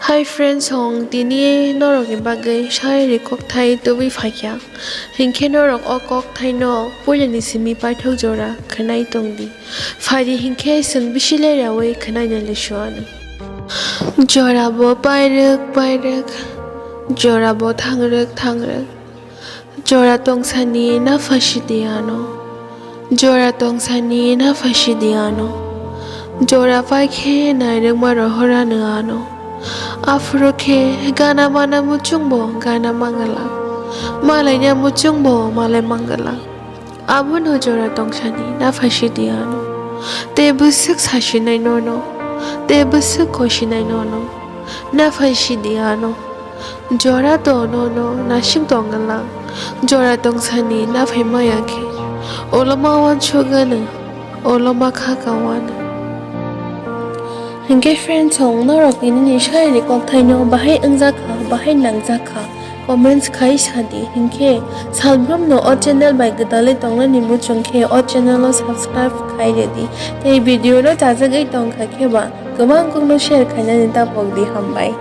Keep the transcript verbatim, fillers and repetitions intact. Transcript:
Hi friends, hong tini norokni bagwi shayari kokthai tubui phaikha. Hinkhe norok o kokthaino puilani simi paithak jora khwnai tongdi. Phaidi hinkhe chwng bisi leraui khwnaina lesuani. Jora bo pairwk pairwk, jora bo thangrwk thangrwk. Jora tongsani naphasidi ano. Jora tongsani naphasidi ano. Jora paikhe nairwkma rohorano ano. Aphuru khe gana mana muchungbo gana mangala. Malaina muchungbo malai mangala. Abono jora tongsani naphasidi ano. Tei bwswk sasinai nono. Tei bwswk kosinai nono. Naphasidi ano. Jora to nono nasing tongwlang. Jora tongsani naphai maya khe. Oloma wansugano. Oloma kha kawano. Hinkhe friends, hong norok nini shayari kokthaino bahai wngjakha, bahai nangjakha, comments khai sadi. Hinkhe salbrumno o channel bai gwdalwi tongnani muchung khe o channel o subscribe khai rwdi. Tei video no chajagwi tongkha khe ba kwbang kokno share khainani tapokdi. Hambai.